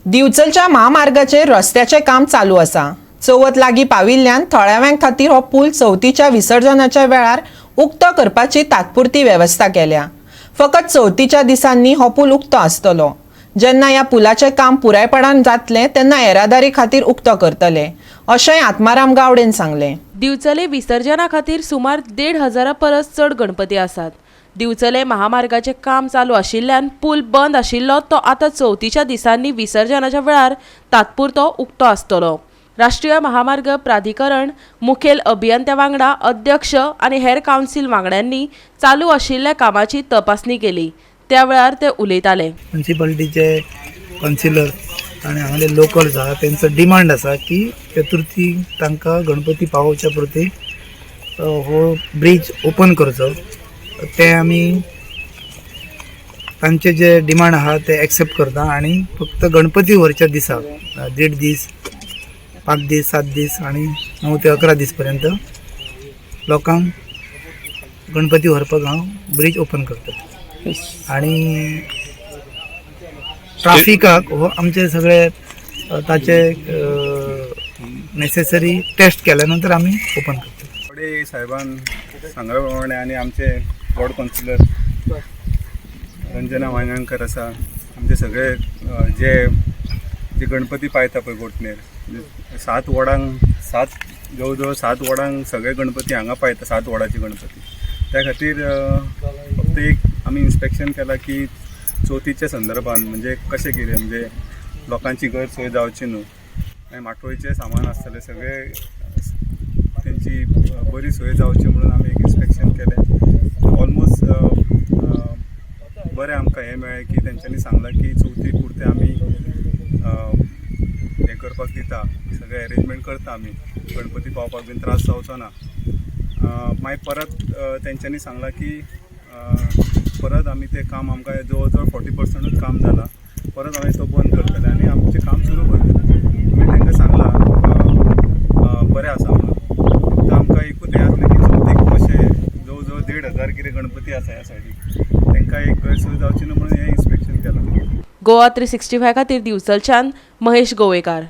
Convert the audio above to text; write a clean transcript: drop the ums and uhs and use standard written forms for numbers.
दिवचलच्या म्हामार्गाचेर रस्त्याचें काम चालू आसा. चवथ लागीं पाविल्ल्यान थळाव्यां खातीर हो पूल चवथीच्या विसर्जनाच्या वेळार उक्तो करपाची तात्पुरती वेवस्था केल्या. फकत चवथीच्या दिसांनी हो पूल उक्तो आसतलो. जेन्ना ह्या पुलाचें काम पुरायपणान जातलें तेन्ना येरादारी खातीर उक्तो करतले, अशेंय आत्माराम गावडेन सांगलें. दिवचले विसर्जना खातीर सुमार 1,500 परस चड गणपती आसात. दिवचले महामार्गाचें काम चालू आशिल्ल्यान पूल बंद आशिल्लो तो आतां चवथीच्या दिसांनी विसर्जनाच्या वेळार तात्पुरतो उक्तो आसतलो. राष्ट्रीय महामार्ग प्राधिकरण मुखेल अभियंत्या वांगडा अध्यक्ष आनी हेर कावन्सील वांगड्यांनी चालू आशिल्ल्या कामाची तपासणी केली. त्या वेळार ते उलयताले. म्युन्सिपालिटीचे कावन्सिलर आनी हांगाले लोकल्स आहा, तेंचो डिमांड आसा की चतुर्थी तांकां गणपती पावोवच्या पुरती हो ब्रीज ओपन करचो. ते आमी तांचे जे डिमांड आहा ते एक्सेप्ट करता आनी फक्त गणपती व्हरच्या दिसा 1.5 दीस, 5 दीस, 7 दीस आनी 9 ते 11 दीस पर्यंत लोकांक गणपती व्हरपाक हांव ब्रीज ओपन करता. आणि ट्राफिकाक हो आमचे सगळे ताचे नेसेसरी टेस्ट केल्या नंतर आमी ओपन करता. गावडे साहेबान सांगल्या प्रमाणे आनी आमचे वॉर्ड कावन्सिलर रंजना वायंगणकर आसा, आमचे सगळे जे जे गणपती पायता पळय गोठणेर, म्हणजे सात वॉर्डांक, सात जवळ जवळ सात वॉर्डांक सगळे गणपती हांगा पायता, सात वॉर्डाचे गणपती. त्या खातीर फक्त एक आमी इन्स्पेक्शन केलां की चवथीच्या संदर्भान म्हणजे कशें कितें, म्हणजे लोकांची गैरसोय जावची न्हू आनी माटोळीचें सामान आसतलें सगळें, तेंची बरी सोय जावची म्हणून आमी एक इन्स्पेक्शन केलें. ऑलमोस्ट बरें आमकां हें मेळ्ळें की तेंच्यांनी सांगलां की चवथी पुरतें आमी हें करपाक दिता, सगळें एरेंजमेंट करता आमी, गणपती पावपाक बीन त्रास जावचो ना. मागीर परत तेंच्यांनी सांगलां की परत आमी तें काम, आमकां जवळ जवळ 40%ूच काम जालां, परत आमी तो बंद करतले आनी आमचें काम सुरू करतले. आमी तांकां सांगलां बरें आसा म्हणून. फक्त आमकां एकूच हें आसलें की चवथीक मातशें जवळ जवळ 1,500 कितें गणपती आसा ह्या सायडीक, तांकां एक गैरसोय जावची न्हू म्हणून हें इन्स्पेक्शन केलां. गोवा 365 खातीर दिवचलच्यान महेश गोवेकार.